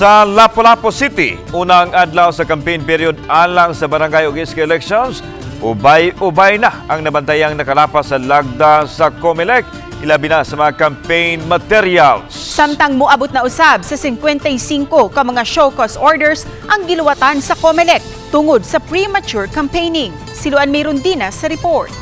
Sa Lapu-Lapu City, unang adlaw sa campaign period alang sa barangay ug SK elections, ubay-ubay na ang nabantayang nakalapas sa lagda sa COMELEC, ilabi na sa mga campaign materials. Samtang muabot na usab sa 55 ka mga show cause orders ang giluwatan sa COMELEC tungod sa premature campaigning. Si Luan Mirundina sa report.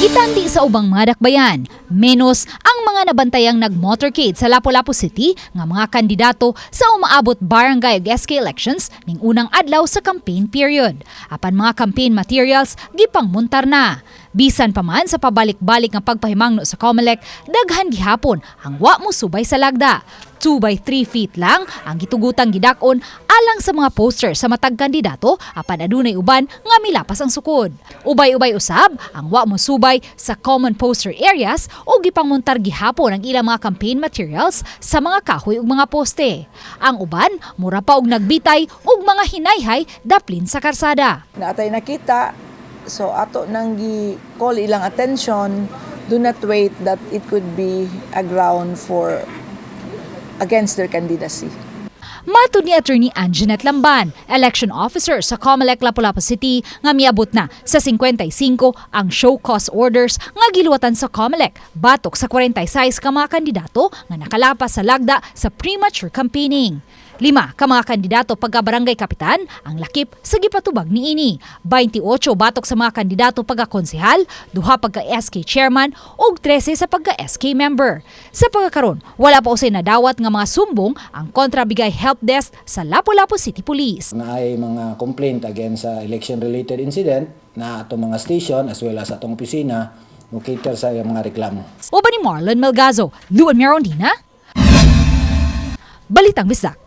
Itandi sa ubang mga dakbayan, menos ang mga nabantayang nagmotorcade sa Lapu-Lapu City nga mga kandidato sa umaabot barangay ug SK elections ning unang adlaw sa campaign period. Apan mga campaign materials gipangmuntar na. Bisan pa man sa pabalik-balik nga pagpahimangno sa COMELEC, daghan gihapon ang wa mo subay sa lagda. 2 by 3 feet lang ang gitugutang gidak-on alang sa mga poster sa matag kandidato, apan adunay uban nga milapas ang sukod. Ubay-ubay usab ang wa mo subay sa common poster areas o gipangmuntar gihapon ang ilang mga campaign materials sa mga kahoy ug mga poste. Ang uban mura pa og nagbitay og mga hinayhay daplin sa karsada. Naa tay nakita, so ato nang gi-call ilang attention, do not wait that it could be a ground for against their candidacy. Matod ni Attorney Anjanette Lamban, election officer sa COMELEC Lapu-Lapu City, nga miabot na sa 55 ang show cause orders nga giluwatan sa COMELEC batok sa 46 ka mga kandidato nga nakalapas sa lagda sa premature campaigning. 5 ka mga kandidato pagka barangay kapitan ang lakip sa gipatubag niini. 28 batok sa mga kandidato pagka konsehal, 2 pagka SK chairman ug 13 sa pagka SK member. Sa pagkakaron, wala pa usay nadawat nga mga sumbong ang kontrabigay help desk sa Lapu-Lapu City Police. Naay mga complaint against sa election-related incident na atong mga station as well as atong opisina mo cater sa iyang mga reklamo. Uban ni Marlon Melgazo, Luan Merondina, Balitang Bisdak.